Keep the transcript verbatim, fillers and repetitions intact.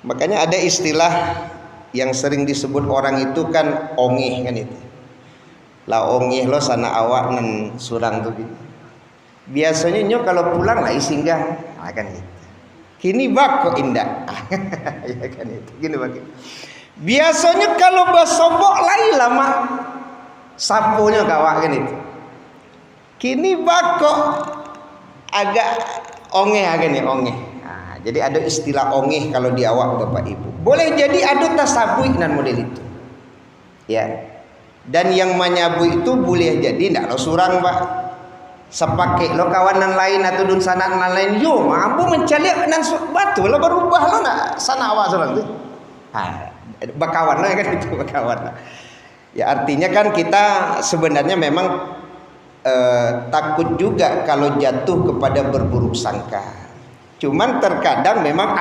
Makanya ada istilah yang sering disebut orang itu kan ongeh kan itu. Lah ongeh lo sanak awak nan surang tu gitu. Biasonyo nyo kalau pulang lah singgah, ah, kan gitu. Kini bako indak. Ya kan itu. Kini bako. Biasonyo kalau basobok lai lamak. Saponyo ka awak kan itu. Kini bako agak ongeh agak ni ongeh. Nah, jadi ada istilah ongeh kalau di awak Bapak Ibu. Boleh jadi ada tasabuik nan model itu. Ya. Dan yang manyabuik itu boleh jadi ndak lo surang, Pak. Sapakek lo kawan nan lain atau dunsanak nan lain. Yo, ambo mancaliak nan su-, batua lo barubah lo ndak sanak awak surang tu. Ha, bakawan lo kan itu bakawan lo. Ya artinya kan kita sebenarnya memang, eh, takut juga kalau jatuh kepada berburuk sangka. Cuman terkadang memang